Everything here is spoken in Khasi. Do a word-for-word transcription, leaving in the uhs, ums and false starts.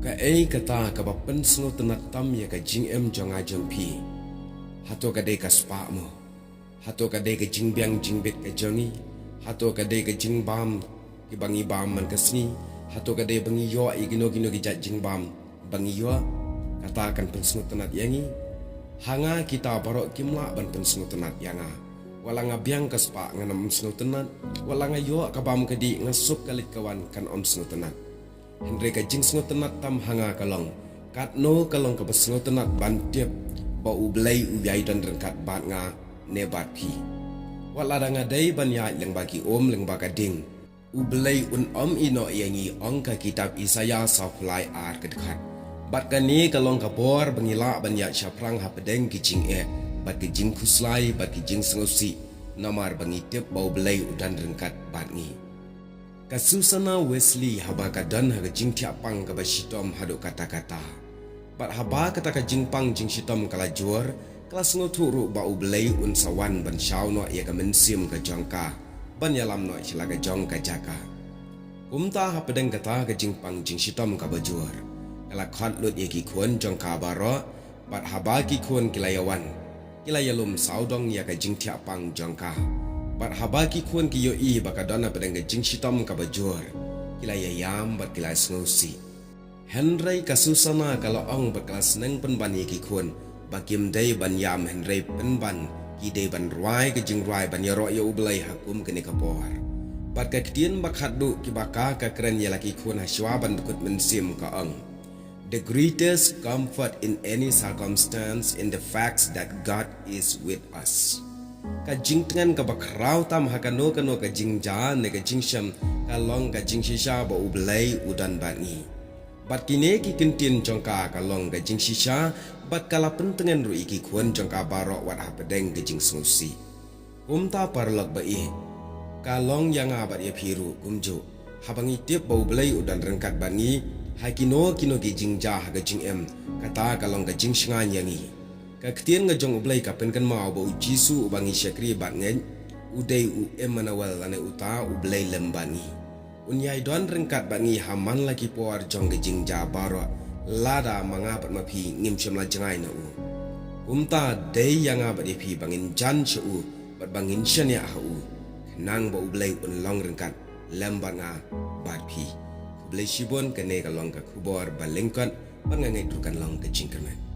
Kaei kata kaba pynsngewtynnad tam ïa ka jingim jong nga jong phi? Hato ka dei ka spah mo? Hato ka dei ka jingbiang jingbit ka jong ngi? Hato ka dei ka jingbam kiba ngi bam man ka sngi? Hato ka dei ba ngi ïoh ïa kino kino ki jait jingbam ba ngi ïoh? Kata kan pynsngewtynnad ïa ngi. Ha nga, kita baroh kim lah ban pynsngewtynnad ïa nga. Wat la nga biang ka spah, ngan ym sngewtynnad. Wat la nga ïoh ka bam ka dih, nga suk ka leit ka wan, kan ym sngewtynnad. Hynrei ka jingsngewtynnad tam ha nga ka long, katno ka long kaba sngewtynnad ban tip ba U Blei u ïai don ryngkat bad nga ne bad phi. Wat la da nga dei ban ïaid lyngba ki um, lyngba ka ding, U Blei un ym ïehnoh ïa ngi, ong ka kitab Isaïah sawphew lai, ar ka dkhot. Bad kane ka long ka bor ba ngi lah ban ïaid shaphrang hapdeng ki jingeh bad ki jingkhuslai bad ki jingsngewsih, namar ba ngi tip ba U Blei u don ryngkat bad ngi. Ka Susanna Wesley, haba ka don ha ka jingthiah pang kaba shitom haduh katta katta, bad haba kata ka jingpang jingshitom ka la jur, ka la sngewthuh ruh ba U Blei un sa wan ban shaw noh ïa ka mynsiem ka jong ka, ban ïalam noh sha la ka jong ka jaka. Kumta hapdeng kata ka jingpang jingshitom kaba jur, ka la khot lut ïa ki khun jong ka baroh, bad haba ki khun ki la ïawan, ki la ïalum sawdong ïa ka jingthiah pang jong ka. Bad haba ki khun ki ïohi ba ka don hapdeng ka jingshitom kaba jur, ki la ïaïam bad ki la sngewsih. Hynrei ka Susanna ka la ong bad ka la sneng pynban ïa ki khun ba kim dei ban ïam hynrei pynban ki dei ban rwai ka jingrwai ban ïaroh ïa U Blei ha kum kane ka por. Bad ka ktien ba khatduh kaba ka kren ïa la ki khun hashwa ban dkut mynsiem ka ong, "The greatest comfort in any circumstance in the fact that God is with us." Ka jingtngen kaba khraw tam ha kano kano ka jingjia ne ka jingshem ka long ka jingshisha ba U Blei u don bad ngi. Bad kine ki kyntien jong ka ka long ka jingshisha, bad ka la pyntngen ruh ïa ki khun jong ka baroh wat hapdeng ka jingsngewsih. Kumta paralok ba ïeit, ka long ïa nga bad ïa phi ruh kumjuh. Haba ngi tip ba U Blei u don ryngkat bad ngi ha kino kino ki jingjia ha ka jingim, kata ka long ka jingshngaiñ ïa ngi. Ka ktien ka jong U Blei ka pynkynmaw ba U Jisu uba ngi shakri bad ngeit, u dei U Immanuel, lane uta U Blei lem bad ngi. Un ïai don ryngkat bad ngi ha man la ki por jong ka jingjia baroh, lada ma nga bad ma phi ngim shym la jngai na u. Kumta dei ïa nga bad ïa phi ba ngin jan sha u bad ba ngin shaniah ha u, khnang ba U Blei un long ryngkat lem bad nga bad phi. Khublei shibun, kane ka long ka khubor ba lyngkot, bad nga ngeit ruh kan long ka jingkyrmen.